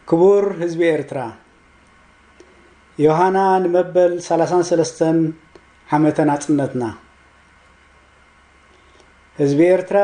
ክቡር ህዝቢ ኤርትራ፣ ዮሃና ንመበል ሰላሳን ሰለስተን ዓመተ ናጽነትና። ህዝቢ ኤርትራ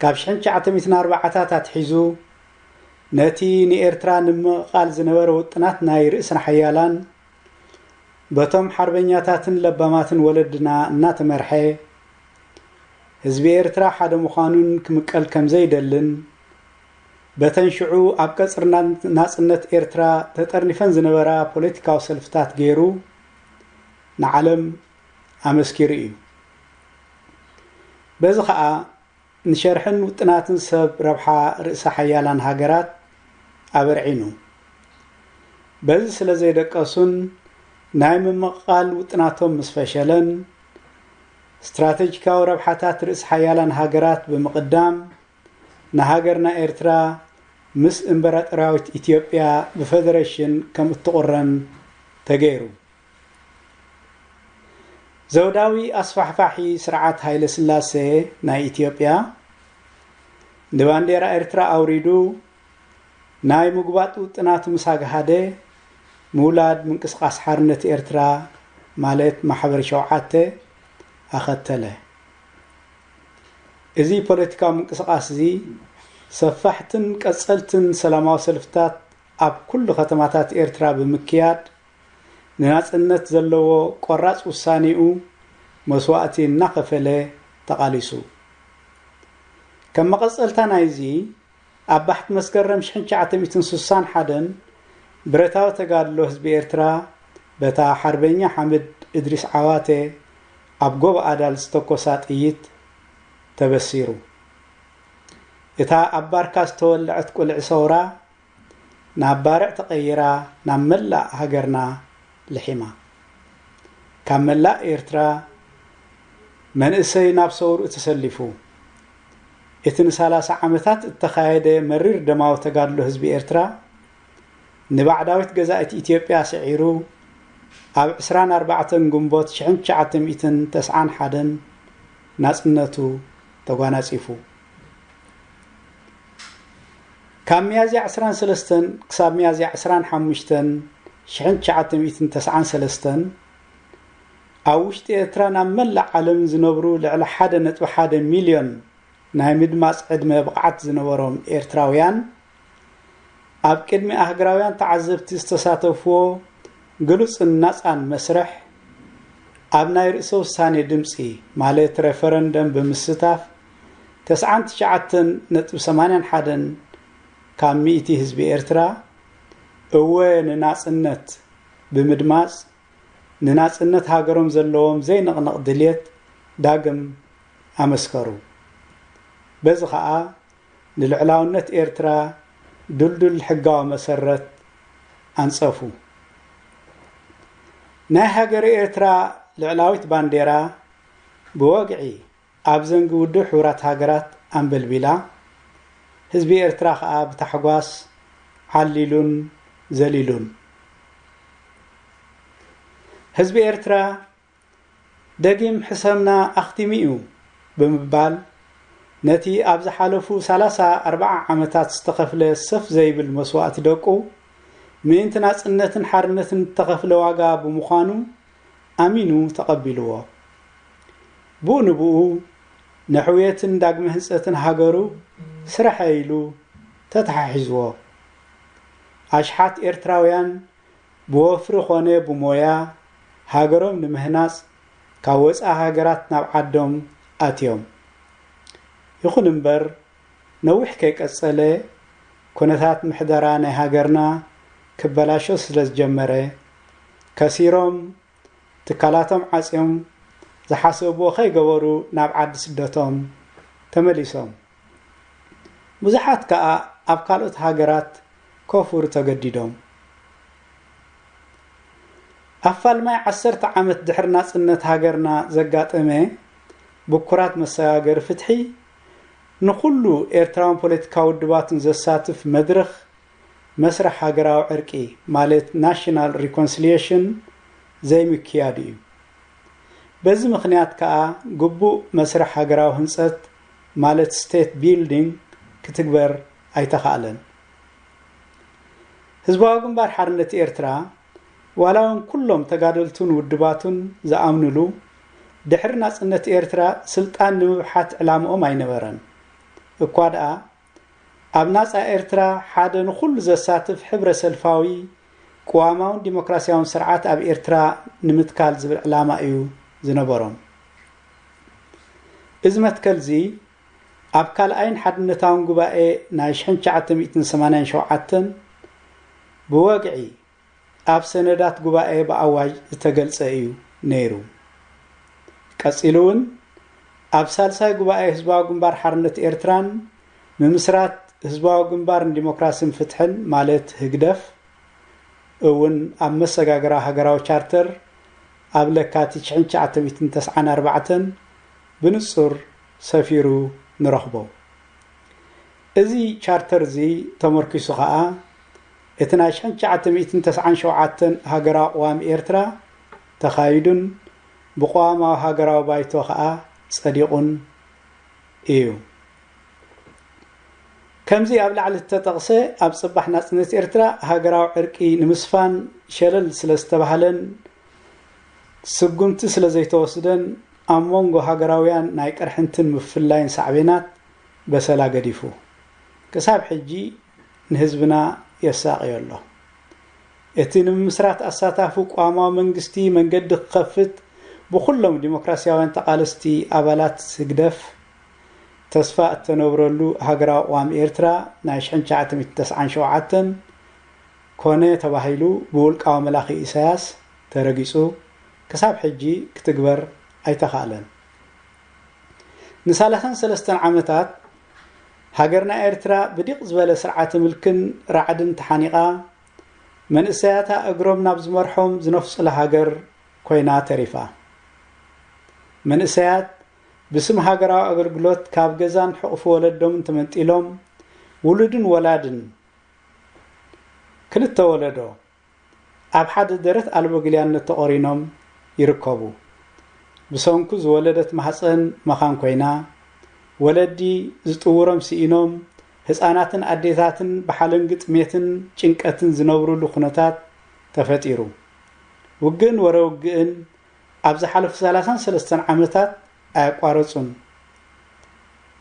ካብ ሽሕን ትሽዓተ ሚእትን ኣርባዓታት ኣትሒዙ ነቲ ንኤርትራ ንምቕቓል ዝነበረ ውጥናት ናይ ርእስን ሓያላን በቶም ሓርበኛታትን ለባማትን ወለድና እናተመርሐ፣ ህዝቢ ኤርትራ ሓደ ምዃኑን ክምቀል ከም ዘይደልን፣ በተን ሽዑ ኣብ ቀጽሪ ናጽነት ኤርትራ ተጠርኒፈን ዝነበራ ፖለቲካዊ ሰልፍታት ገይሩ ንዓለም ኣመስኪሩ እዩ። በዚ ኸኣ ንሸርሕን ውጥናትን ሰብ ረብሓ ርእሰ ሓያላን ሃገራት ኣበርዒኑ። በዚ ስለ ዘይደቀሱን ናይ ምምቕቓል ውጥናቶም ምስ ፈሸለን፣ ስትራተጂካዊ ረብሓታት ርእሰ ሓያላን ሃገራት ብምቕዳም፣ ንሃገርና ኤርትራ ምስ እምበራጦርያዊት ኢትዮጵያ ብፈደረሽን ከም እትቑረን ተገይሩ። ዘውዳዊ ኣስፋሕፋሒ ስርዓት ሃይለ ስላሴ ናይ ኢትዮጵያ ንባንዴራ ኤርትራ ኣውሪዱ ናይ ምጉባጥ ውጥናቱ ምስ ኣግሃደ፣ ምውላድ ምንቅስቓስ ሓርነት ኤርትራ ማለት ማሕበር ሸውዓተ ኣኸተለ። እዚ ፖለቲካዊ ምንቅስቓስ እዚ ሰፋሕትን ቀጸልትን ሰላማዊ ሰልፍታት ኣብ ኩሉ ከተማታት ኤርትራ ብምክያድ፣ ንናጽነት ዘለዎ ቆራጽ ውሳኔኡ መስዋእቲ እናኸፈለ ተቓሊሱ። ከም መቐጸልታ ናይዚ፣ ኣብ ባሕቲ መስከረም ሽሕን ትሽዓተ ሚእትን ስሳን ሓደን ብረታዊ ተጋድሎ ህዝቢ ኤርትራ በታ ሓርበኛ ሓምድ እድሪስ ዓዋተ ኣብ ጎቦ ኣዳል ዝተኮሳ ጥይት ተበሲሩ። እታ ኣብ ባርካ ዝተወልዐት ቁልዒ ሰውራ ናብ ባርዕ ተቐይራ ናብ መላእ ሃገርና ልሒማ። ካብ መላእ ኤርትራ መንእሰይ ናብ ሰውርኡ ተሰሊፉ። እቲ ንሰላሳ ዓመታት እተኻየደ መሪር ደማዊ ተጋድሎ ህዝቢ ኤርትራ፣ ንባዕዳዊት ገዛኢት ኢትዮጵያ ስዒሩ፣ ኣብ ዕስራን ኣርባዕተን ግንቦት ሽሕን ትሽዓተ ሚእትን ተስዓን ሓደን ናጽነቱ ተጓናጺፉ። ካብ ሚያዝያ ዕስራን ሰለስተን ክሳብ ሚያዝያ ዕስራን ሓሙሽተን ሽሕን ትሽዓተ ሚእትን ተስዓን ሰለስተን፣ ኣብ ውሽጢ ኤርትራን ኣብ መላእ ዓለምን ዝነብሩ ልዕሊ ሓደ ነጥቢ ሓደ ሚልዮን ናይ ምድማጽ ዕድመ ብቕዓት ዝነበሮም ኤርትራውያን፣ ኣብ ቅድሚ ኣህግራውያን ተዓዘብቲ ዝተሳተፍዎ ግሉጽን ናጻን መስርሕ፣ ኣብ ናይ ርእሰ ውሳኔ ድምጺ፣ ማለት ሬፈረንደም፣ ብምስታፍ፣ ተስዓን ትሽዓተን ነጥቢ ሰማንያን ሓደን ካብ ሚእቲ ህዝቢ ኤርትራ፣ እወ ንናጽነት ብምድማጽ፣ ንናጽነት ሃገሮም ዘለዎም ዘይንቕነቕ ድልየት ዳግም ኣመስከሩ። በዚ ኸኣ፣ ንልዑላውነት ኤርትራ ድልዱል ሕጋዊ መሰረት ኣንጸፉ። ናይ ሃገረ ኤርትራ ልዑላዊት ባንዴራ ብወግዒ ኣብ ዘንጊ ውድብ ሕቡራት ሃገራት ኣንበልቢላ፣ ህዝቢ ኤርትራ ኸኣ ብታሕጓስ ዓሊሉን ዘሊሉን። ህዝቢ ኤርትራ ደጊም ሕሰምና ኣኽቲሙ እዩ ብምባል፣ ነቲ ኣብ ዝሓለፉ ሰላሳ ኣርባዓ ዓመታት ዝተኸፍለ ሰፍ ዘይብል መስዋእቲ ደቁ፣ ምእንቲ ናጽነትን ሓርነትን እተኸፍለ ዋጋ ብምዃኑ ኣሚኑ ተቐቢልዎ። ብኡ ንብኡ ንሕውየትን ዳግመ ህንጸትን ሃገሩ ስራሐ ኢሉ ተተሓሒዝዎ። ኣሽሓት ኤርትራውያን ብወፍሪ ኾነ ብሞያ ሃገሮም ንምህናጽ ካብ ወጻኢ ሃገራት ናብ ዓዶም ኣትዮም። ይኹን እምበር፣ ነዊሕ ከይቀጸለ፣ ኩነታት ምሕደራ ናይ ሃገርና ክበላሾ ስለ ዝጀመረ፣ ከሲሮም፣ ትካላቶም ዓጽዮም፣ ዝሓሰብዎ ከይገበሩ ናብ ዓዲ ስደቶም ተመሊሶም። ብዙሓት ከኣ ኣብ ካልኦት ሃገራት ከፍሩ ተገዲዶም። ኣብ ፋልማይ ዓሰርተ ዓመት ድሕሪ ናጽነት ሃገርና ዘጋጠመ ብኩራት መሰጋገሪ ፍትሒ፣ ንኹሉ ኤርትራውን ፖለቲካዊ ውድባትን ዘሳትፍ መድረኽ መስርሕ ሃገራዊ ዕርቂ፣ ማለት ናሽናል ሪኮንሲሊየሽን፣ ዘይምክያዱ እዩ። በዚ ምኽንያት ከኣ፣ ግቡእ መስርሕ ሃገራዊ ህንጸት፣ ማለት ስቴት ቢልዲንግ፣ ክትግበር ኣይተኻእለን። ህዝባዊ ግንባር ሓርነት ኤርትራ፣ ዋላ እውን ኩሎም ተጋደልቱን ውድባቱን ዝኣምኑሉ፣ ድሕሪ ናጽነት ኤርትራ ስልጣን ንምብሓት ዕላምኦም ኣይነበረን። እኳ ደኣ፣ ኣብ ናጻ ኤርትራ ሓደ ንኹሉ ዘሳትፍ ሕብረ ሰልፋዊ፣ ቅዋማውን ዲሞክራሲያውን ስርዓት ኣብ ኤርትራ ንምትካል ዝብል ዕላማ እዩ ዝነበሮም። እዚ መትከልዚ ኣብ ካልኣይን ሓድነታውን ጉባኤ ናይ ሽሕን ትሽዓተ ሚእትን ሰማንያን ሸውዓተን ብወግዒ ኣብ ሰነዳት ጉባኤ ብኣዋጅ ዝተገልጸ እዩ ነይሩ። ቀጺሉ እውን ኣብ ሳልሳይ ጉባኤ ህዝባዊ ግንባር ሓርነት ኤርትራን ምምስራት ህዝባዊ ግንባር ንዲሞክራሲን ፍትሕን ማለት ህግደፍ እውን ኣብ መሰጋገራዊ ሃገራዊ ቻርተር ኣብ ለካቲት ሽሕን ትሽዓተ ሚእትን ተስዓን ኣርባዕተን ብንጹር ሰፊሩ ንረኽቦ። እዚ ቻርተር እዚ ተመርኪሱ ኸኣ እቲ ናይ ሽሕን ትሽዓተ ሚእትን ተስዓን ሸውዓተን ሃገራዊ ቅዋም ኤርትራ ተኻይዱን ብቅዋማዊ ሃገራዊ ባይቶ ኸኣ ጸዲቑን እዩ። ከምዚ ኣብ ላዕሊ እተጠቕሰ ኣብ ጽባሕ ናጽነት ኤርትራ ሃገራዊ ዕርቂ ንምስፋን ሸለል ስለ ዝተባህለን ስጉምቲ ስለ ዘይተወስደን ኣብ መንጎ ሃገራውያን ናይ ቅርሕንትን ምፍላይን ሳዕቤናት በሰላ ገዲፉ ክሳብ ሕጂ ንህዝብና የሳቕዮ ኣሎ። እቲ ንምምስራት ኣሳታፊ ቅዋማዊ መንግስቲ መንገዲ ክኸፍት ብኹሎም ዲሞክራሲያውያን ተቓለስቲ ኣባላት ህግደፍ ተስፋ እተነብረሉ ሃገራዊ ቅዋም ኤርትራ ናይ ሽሕን ትሽዓተ ሚእትን ተስዓን ሸውዓተን ኮነ ተባሂሉ ብውልቃዊ መላኺ ኢሳያስ ተረጊጹ ክሳብ ሕጂ ክትግበር ኣይተኻእለን። ንሳላሳን ሰለስተን ዓመታት ሃገርና ኤርትራ ብዲቕ ዝበለ ስርዓተ ምልክን ራዕድን ተሓኒቓ፣ መንእሰያታ እግሮም ናብ ዝመርሖም ዝነፍጹላ ሃገር ኮይና ተሪፋ። መንእሰያት ብስም ሃገራዊ ኣገልግሎት ካብ ገዛን ሕቑፊ ወለዶምን ተመንጢሎም፣ ውሉድን ወላድን ክልተ ወለዶ ኣብ ሓደ ደረት ኣልቦ ግልያነት ተቖሪኖም ይርከቡ። ብሰንኩ ዝወለደት ማህጸን መኻን ኮይና፣ ወለዲ ዝጥውሮም ስኢኖም፣ ህጻናትን ኣዴታትን ብሓለንጊ ጥሜትን ጭንቀትን ዝነብሩሉ ኩነታት ተፈጢሩ። ውግእን ወረ ውግእን ኣብ ዝሓለፉ ሰላሳን ሰለስተን ዓመታት ኣየቋረጹን።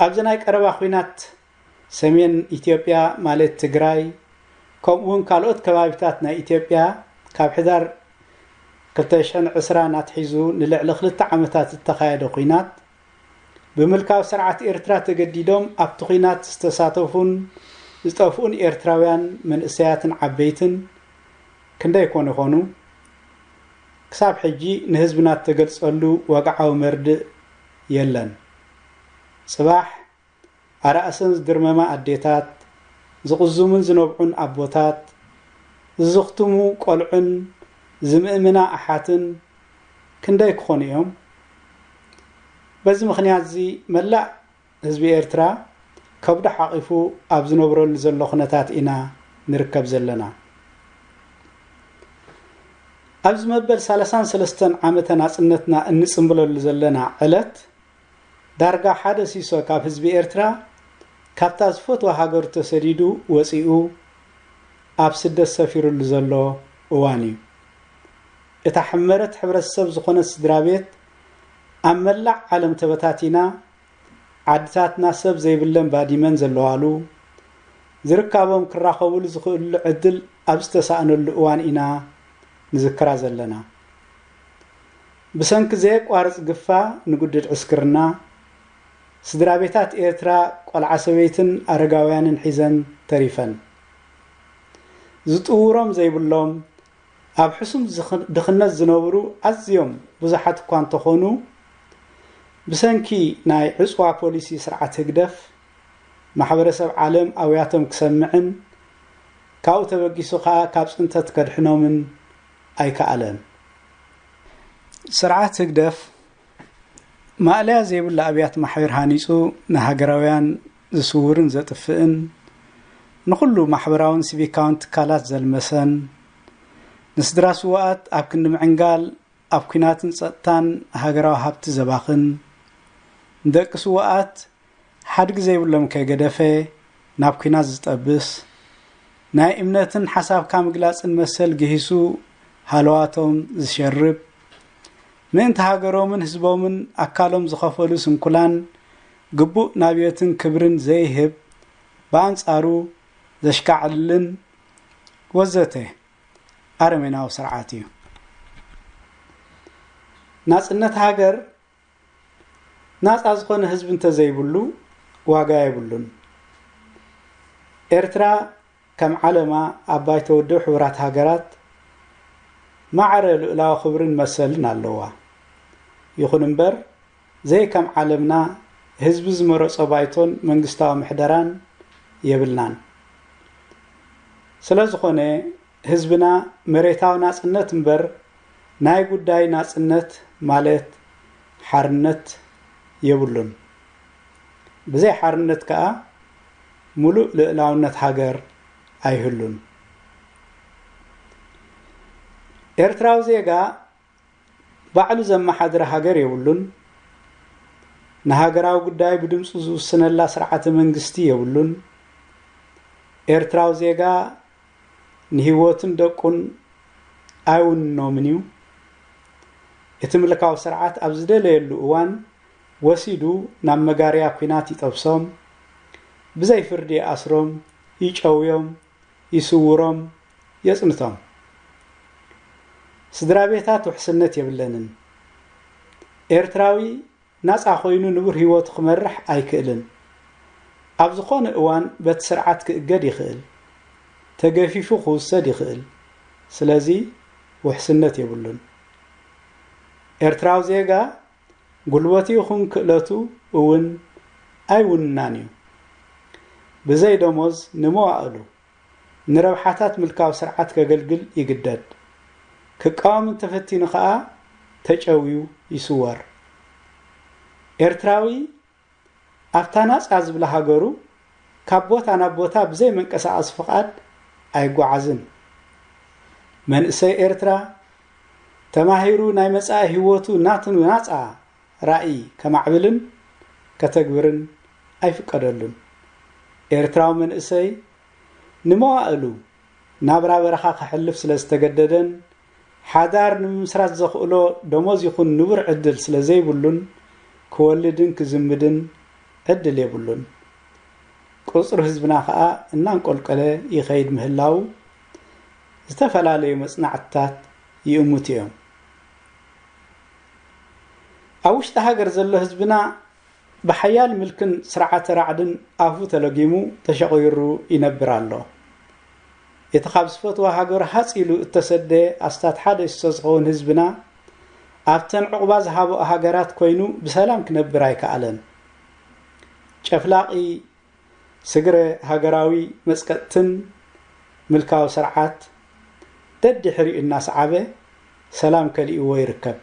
ኣብዚ ናይ ቀረባ ኲናት ሰሜን ኢትዮጵያ ማለት ትግራይ፣ ከምኡውን ካልኦት ከባቢታት ናይ ኢትዮጵያ ካብ ሕዳር ክልተ ሽሕን ዕስራን ኣትሒዙ ንልዕሊ ክልተ ዓመታት ዝተኻየደ ኲናት፣ ብምልካዊ ስርዓት ኤርትራ ተገዲዶም ኣብቲ ኲናት ዝተሳተፉን ዝጠፍኡን ኤርትራውያን መንእሰያትን ዓበይትን ክንደይ ኮን ይኾኑ? ክሳብ ሕጂ ንህዝብና እተገልጸሉ ወግዓዊ መርድእ የለን። ጽባሕ ኣራእሰን ዝድርመማ ኣዴታት፣ ዝቕዝሙን ዝነብዑን ኣቦታት፣ ዝዝኽትሙ ቆልዑን ዝምእምና ኣሓትን ክንደይ ክኾኑ እዮም? በዚ ምኽንያት እዚ መላእ ህዝቢ ኤርትራ ከብዱ ሓቒፉ ኣብ ዝነብረሉ ዘሎ ኩነታት ኢና ንርከብ ዘለና። ኣብዚ መበል ሰላሳን ሰለስተን ዓመተ ናጽነትና እንጽምብለሉ ዘለና ዕለት፣ ዳርጋ ሓደ ሲሶ ካብ ህዝቢ ኤርትራ ካብታ ዝፈትዋ ሃገሩ ተሰዲዱ ወጺኡ ኣብ ስደት ሰፊሩሉ ዘሎ እዋን እዩ። እታ ሕመረት ሕብረተሰብ ዝኾነት ስድራ ቤት ኣብ መላእ ዓለም ተበታቲና፣ ዓድታትና ሰብ ዘይብለን ባዲመን ዘለዋሉ፣ ዝርካቦም ክራኸቡሉ ዝኽእሉሉ ዕድል ኣብ ዝተሳእነሉ እዋን ኢና ንዝክራ ዘለና። ብሰንኪ ዘየቋርጽ ግፋ ንጉድድ ዕስክርና፣ ስድራ ቤታት ኤርትራ ቆልዓ ሰበይትን ኣረጋውያንን ሒዘን ተሪፈን። ዝጥውሮም ዘይብሎም፣ ኣብ ሕሱም ዝኽ-፣ ድኽነት ዝነብሩ ኣዝዮም ብዙሓት እኳ እንተኾኑ፣ ብሰንኪ ናይ ዕጽዋ ፖሊሲ ስርዓት ህግደፍ፣ ማሕበረሰብ ዓለም ኣውያቶም ክሰምዕን ካብኡ ተበጊሱ ከኣ ካብ ጽንተት ከድሕኖምን ኣይከኣለን። ስርዓት ህግደፍ ማእለያ ዘይብሉ ኣብያት ማሕበር ሃኒጹ ንሃገራውያን ዝስውርን ዘጥፍእን፣ ንኹሉ ማሕበራውን ሲቪካውን ትካላት ዘልመሰን፣ ንስድራ ስዉኣት ኣብ ክንዲ ምዕንጋል ኣብ ኲናትን ጸጥታን ሃገራዊ ሃብቲ ዘባኽን፣ ንደቂ ስዉኣት ሓድጊ ዘይብሎም ከይገደፈ ናብ ኲናት ዝጠብስ፣ ናይ እምነትን ሓሳብካ ምግላጽን መሰል ግሂሱ ሃለዋቶም ዝሸርብ፣ ምእንቲ ሃገሮምን ህዝቦምን ኣካሎም ዝኸፈሉ ስንኩላን ግቡእ ናብዮትን ክብርን ዘይህብ፣ ብኣንጻሩ ዘሽካዕልልን ወዘተ ኣረሜናዊ ስርዓት እዩ። ናጽነት ሃገር ናጻ ዝኾነ ህዝቢ እንተዘይብሉ ዋጋ የብሉን። ኤርትራ ከም ዓለማ ኣብ ባይቶ ውድብ ሕቡራት ሃገራት ማዕረ ልኡላዊ ክብርን መሰልን ኣለዋ። ይኹን እምበር፣ ዘይከም ዓለምና ህዝቢ ዝመረጾ ባይቶን መንግስታዊ ምሕደራን የብልናን። ስለ ዝኾነ፣ ህዝብና መሬታዊ ናጽነት እምበር ናይ ጉዳይ ናጽነት ማለት ሓርነት የብሉን። ብዘይ ሓርነት ከኣ ምሉእ ልእላውነት ሃገር ኣይህሉን። ኤርትራዊ ዜጋ ባዕሉ ዘመሓድራ ሃገር የብሉን። ንሃገራዊ ጉዳይ ብድምጹ ዝውስነላ ስርዓተ መንግስቲ የብሉን። ኤርትራዊ ዜጋ ንህይወቱን ደቁን ኣይውንኖምን እዩ። እቲ ምልካዊ ስርዓት ኣብ ዝደለየሉ እዋን ወሲዱ ናብ መጋርያ ኲናት ይጠብሶም፣ ብዘይ ፍርዲ ይኣስሮም፣ ይጨውዮም፣ ይስውሮም፣ የጽንቶም። ስድራ ቤታት ውሕስነት የብለንን። ኤርትራዊ ናጻ ኮይኑ ንቡር ህይወቱ ክመርሕ ኣይክእልን። ኣብ ዝኾነ እዋን በቲ ስርዓት ክእገድ ይኽእል። ተገፊፉ ክውሰድ ይኽእል። ስለዚ ውሕስነት የብሉን። ኤርትራዊ ዜጋ ጉልበቱ ይኹን ክእለቱ እውን ኣይውንናን እዩ። ብዘይ ደሞዝ ንመዋእሉ ንረብሓታት ምልካዊ ስርዓት ከገልግል ይግደድ። ክቃወም እንተፈቲኑ ኸኣ ተጨውዩ ይስወር። ኤርትራዊ ኣብታ ናጻ ዝብላ ሃገሩ ካብ ቦታ ናብ ቦታ ብዘይ መንቀሳቐሲ ፍቓድ ኣይጓዓዝን። መንእሰይ ኤርትራ ተማሂሩ ናይ መጻኢ ህይወቱ ናቱ ናጻ ራእይ ከማዕብልን ከተግብርን ኣይፍቀደሉን። ኤርትራዊ መንእሰይ ንመዋእሉ ናብራ በረኻ ከሕልፍ ስለ ዝተገደደን ሓዳር ንምምስራት ዘኽእሎ ደሞዝ ይኹን ንቡር ዕድል ስለ ዘይብሉን ክወልድን ክዝምድን ዕድል የብሉን። ቁጽሪ ህዝብና ከኣ እናንቆልቀለ ይኸይድ ምህላዉ ዝተፈላለዩ መጽናዕትታት ይእምቱ እዮም። ኣብ ውሽጢ ሃገር ዘሎ ህዝብና ብሓያል ምልክን ስርዓተ ራዕድን ኣፉ ተለጊሙ ተሸቒሩ ይነብር ኣሎ። እቲ ካብ ዝፈትዋ ሃገሩ ሃጽ ኢሉ እተሰደ ኣስታት ሓደ እሶ ዝኸውን ህዝብና ኣብተን ዕቑባ ዝሃብኦ ሃገራት ኮይኑ ብሰላም ክነብር ኣይከኣለን። ጨፍላቒ ስግረ ሃገራዊ መጽቀጥትን ምልካዊ ስርዓት ደድሕሪኡ እናሰዓበ ሰላም ከሊእዎ ይርከብ።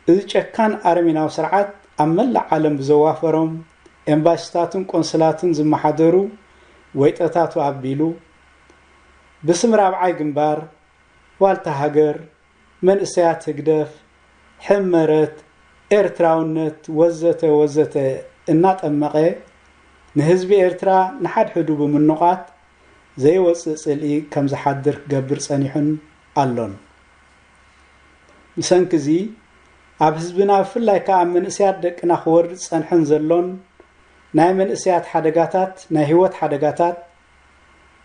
እዚ ጨካን ኣረሜናዊ ስርዓት ኣብ መላእ ዓለም ብዘዋፈሮም ኤምባሲታትን ቆንስላትን ዝመሓደሩ ወይጠታቱ ኣቢሉ ብስም ራብዓይ ግንባር፣ ዋልታ ሃገር፣ መንእሰያት ህግደፍ፣ ሕመረት፣ ኤርትራውነት ወዘተ ወዘተ እናጠመቐ ንህዝቢ ኤርትራ ንሓድሕዱ ብምንቋት ዘይወጽእ ጽልኢ ከም ዝሓድር ክገብር ጸኒሑን ኣሎን። ብሰንኪ እዚ ኣብ ህዝብና ብፍላይ ከኣ ኣብ መንእሰያት ደቅና ክወርድ ዝጸንሐን ዘሎን ናይ መንእሰያት ሓደጋታት፣ ናይ ህይወት ሓደጋታት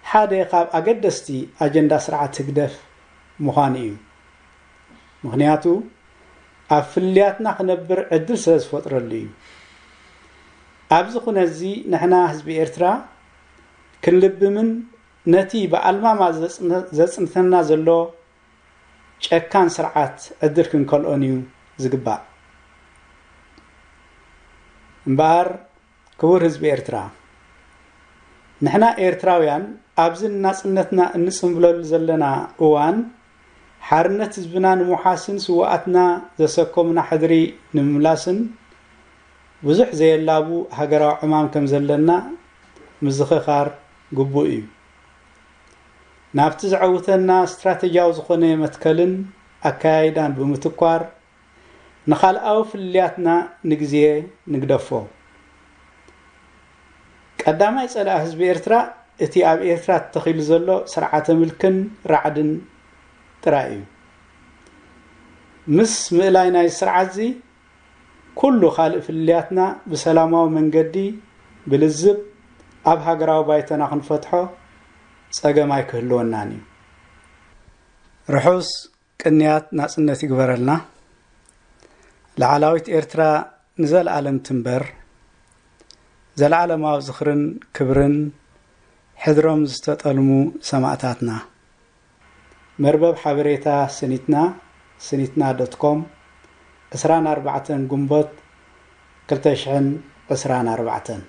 ሓደ ካብ ኣገደስቲ ኣጀንዳ ስርዓት ህግደፍ ምዃኑ እዩ። ምኽንያቱ ኣብ ፍልልያትና ክነብር ዕድል ስለ ዝፈጥረሉ እዩ። ኣብዚ ኩነትዚ ንሕና ህዝቢ ኤርትራ ክንልብምን ነቲ ብኣልማማ ዘጽነ-፣ ዘጽንተና ዘሎ ጨካን ስርዓት ዕድል ክንከልኦን እዩ ዝግባእ። እምበኣር ክቡር ህዝቢ ኤርትራ፣ ንሕና ኤርትራውያን ኣብዚ ንናጽነትና እንጽንብለሉ ዘለና እዋን፣ ሓርነት ህዝብና ንምውሓስን ስውኣትና ዘሰከሙና ሕድሪ ንምምላስን ብዙሕ ዘየላቡ ሃገራዊ ዕማም ከም ዘለና ምዝኽኻር ግቡእ እዩ። ናብቲ ዘዐውተና ስትራተጂያዊ ዝኾነ መትከልን ኣከያይዳን ብምትኳር፣ ንኻልኣዊ ፍልልያትና ንግዜ ንግደፎ። ቀዳማይ ጸላኢ ህዝቢ ኤርትራ እቲ ኣብ ኤርትራ ተተኺሉ ዘሎ ስርዓተ ምልክን ራዕድን ጥራይ እዩ። ምስ ምእላይ ናይ ስርዓት እዚ ኩሉ ካልእ ፍልልያትና ብሰላማዊ መንገዲ ብልዝብ ኣብ ሃገራዊ ባይቶና ክንፈትሖ ጸገም ኣይክህልወናን እዩ። ርሑስ ቅንያት ናጽነት ይግበረልና። ላዕላዊት ኤርትራ ንዘለኣለም ትንበር። ዘለኣለማዊ ዝኽርን ክብርን ሕድሮም ዝተጠልሙ ሰማእታትና። መርበብ ሓበሬታ ስኒትና፣ ስኒትና ዶት ኮም፣ ዕስራን ኣርባዕተን ግንቦት ክልተ ሽሕን ዕስራን ኣርባዕተን።